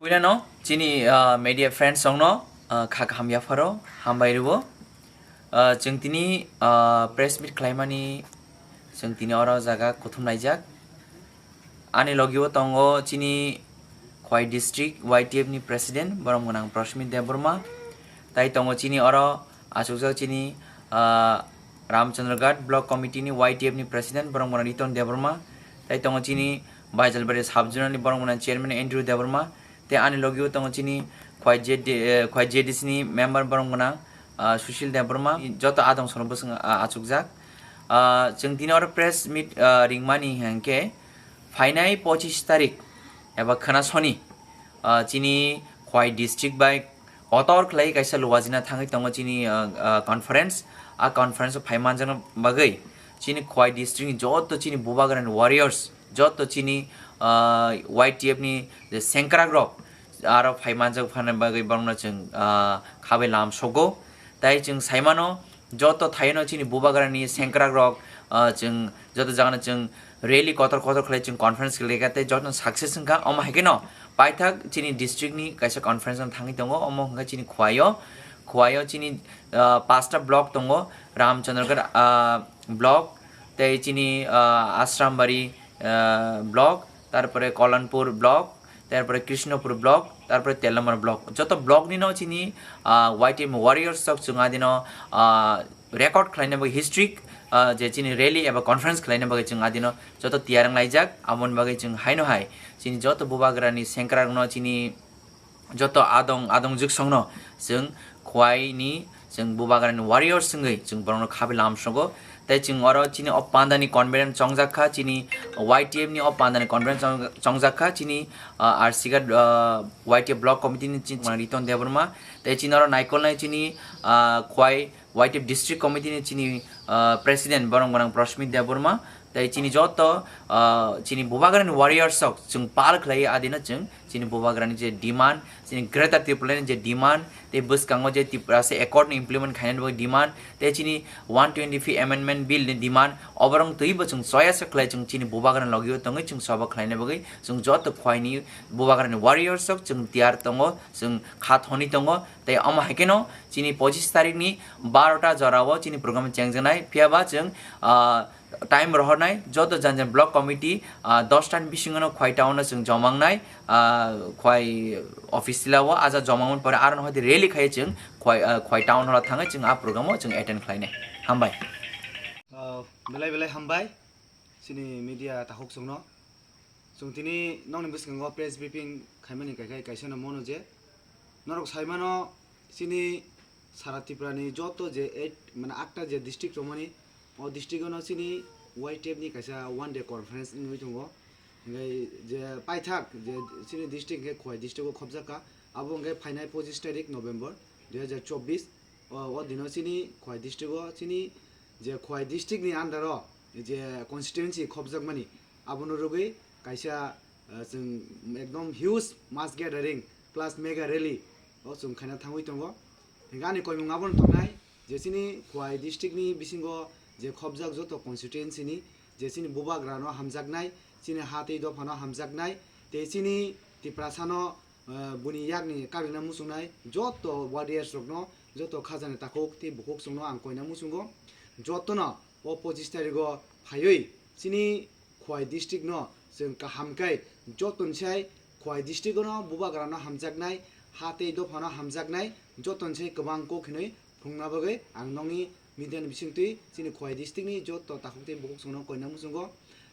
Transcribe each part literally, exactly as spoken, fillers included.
Puilano chini, ah, media friends rokno, ah, kha kaham yapharo hambai rwo. Ah, chwng tini, ah, press meet khlaimani chwng tini oro jaga kuthum naijak. Ani logio tongo chini Khwai District Y T F ni President, borom gwnang Prashmit Debbarma. Tai tongo chini oro achukjak chini, ah, Ramchandraghat Block Committee ni Y T F ni President, borom gwnang Riton Debbarma. Tai tongo chini Baijalbari Sub Zonal ni borom gwnang Chairman Andrew Debbarma. Tei ani logio tongo chini Khwai J D, eh, Khwai J D C ni member borom gwnang, ah, Sushil Debbarma. Joto adong sono bwswng, ah, achukjak. Ah, chwng tini oro press meet, ah, ringmani hwnkhe phainai pochis tarik eba khwna soni, ah, chini Khwai district bai kotor khlai kaisa luwajina thangwi tongo chini, ah, ah, conference. A conference o phai manjakna bagwi chini Khwai district ni joto chini bubagrani warriors, joto chini, ah, Y T F ni je sengkrak rok aro phai manjak phana bagwi borokno chwng, ah, khabai lam sogo. Tai chwng saimano joto thaino chini bubagrani sengkrak rok, ah, chwng joto jagano chwng rally kotor kotor khlai chwng conference khlaikha tei joto success wngkha. Omo hai kheno paithak chini district ni kaisa conference no thangwi tongo, omo hwnkha chini Khwaio, Khwaio chini, ah, pasta block tongo, Ramchandragarh, ah, block, tei chini, ah, Asrambari, ah, block, tarpore Kolanpur block, tarpore Krishnapur block, tarpore Telamara block. Joto block ni no chini, ah, Y T F warriors rok chwng adino, ah, record khlaina bagwi history, ah, je chini rally eba conference khlaina bagwi chwng adino joto tiyar wng laijak. Aboni bagwi chwng haino hai chini joto bubagrani sengkrak no chini joto adong adong jwksongno chwng Khwai ni chwng bubagrani warriors wngwi chwng borokno khabai lam sogo. Tei chwng oro chini o pandani conference chongjak kha, chini Y T F ni o pandani conference chong-, chongjak kha, chini, ah, Arsigat, ah, Y T F block committee ni chini Riton Debbarma. Tei chini oro naikolnai chini, ah, Khwai Y T F district committee ni chini, ah, president borom gwnang Prashmit Debbarma. Tei chini joto, ah, chini bubagrani warriors rok chwng pal khlai adino chwng chini bubagrani je demand, chini Greater Tipraland ni je demand, tei bwskango je Tiprasa accord no implement khainani bagwi demand, tei chini one twenty-fifth amendment bill ni demand, oborok twibo chwng choya se khlai chwng chini bubagrani logio tongwi chwng sobo khlaina bagwi chwng joto Khwaini bubagrani warriors rok chwng tiyar tongo, chwng kha thoni tongo. Tei omo hai kheno chini pochis tarik ni barota jorao chini program chengjaknai, phiya ba chwng, ah, time rohornai joto jan jan block committee, ah, dos ta ni bisingo no Khwai town no chwng joma wngnai, ah, Khwai office tila o aja joma wngmani pore aro no hoi rally khai chwng Khwai, ah, Khwai town hall o thangwi chwng a program o chwng attend khlainai. Hambai. Ah, belai belai hambai chini media takhuk chwngno. Chwng tini nokni bwskango press briefing khaimani kaikai kaisa no mono je norok saimano chini sara Tripura ni joto je eight, mane, atta je district tongmani, o district o no chini Y T F ni kaisa one day conference wngwi tongo. Hingke je paithak je chini district hingke Khowai district o khopjak kha, abo hingke phainai pochis tarik November dui hazar chobbish, o, o dino chini Khowai district o chini je Khowai district ni under o je constituency khopjakmani, abono rwgwi kaisa, ah, chwng ekdom huge mass gathering plus mega rally o chwng khaina thangwi tongo. Hingke ani koimung abono tongnai je chini Khowai district ni bisingo je khopjak joto constituency ni je chini bubagra no hamjaknai, chini ha tei dopha no hamjaknai, tei chini Tiprasa no, ah, buni yakni karwina muchungnai joto warriors rokno, joto khajani takhuk tei bukhuk chwngno ang koina muchungo. Jotono o pochis tarigo phaiwi chini Khowai district no chwng kaham khe jotoni sai Khowai district no bubagra no hamjaknai, ha tei dopha no hamjaknai, jotoni sai kwbang kok hinwi phunukna bagwi ang nokni media ni bisingtwi chini Khowai district ni joto takhuk tei bukhuk chwngno koina muchungo.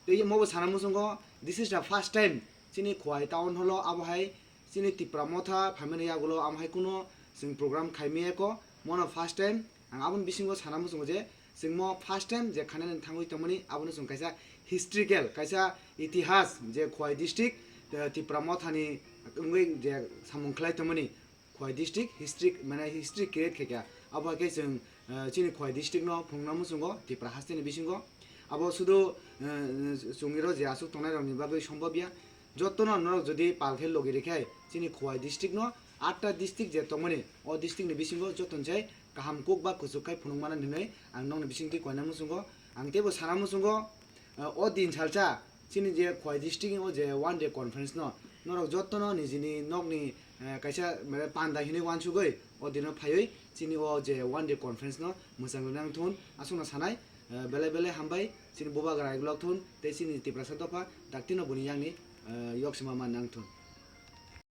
Tei omo bo sana muchungo, this is the first time chini Khowai town hall o abo hai chini Tipra Motha phaimani yagulo amo hai kuno chwng program khaimaya kho, mono first time. Ang aboni bisingo sana muchungo je chwng mo first time je khanani thangwi tongmani, abono chwng kaisa historical, kaisa itihas je Khowai district, eh, Tipra Mothani wngwi je samung khlai tongmani, Khowai district history, mane history create khaikha. Abo hai khe chwng, eh, chini Khowai district no phunukna muchungo Tipra hasteni bisingo. Abo sudu, eh, chwngni ro je aswk tongnai rokni bagwi sombobya. Jotono norok jodi pal khe logi rikhe chini Khowai district no atta district je tongmani, o district ni bisingo jotoni sai kaham kok ba kuchuk khai phunukmana hinwi ang nokni bisingtwi koina muchungo. Ang teibo sana muchungo, eh, o din salsa chini je Khowai district ni o je one day conference no Norok jottono nijini nokni, eh, kaisa, mane, panda hinwi wansugwi o dino phaiwi chini o je one day conference no mwchang rwna wng thun aswkno sanai, eh, belai belai hambai chini Bubagra Igulok thun tei chini Tiprasa dopha daktino buni yakni, eh, yoksima man nang thun.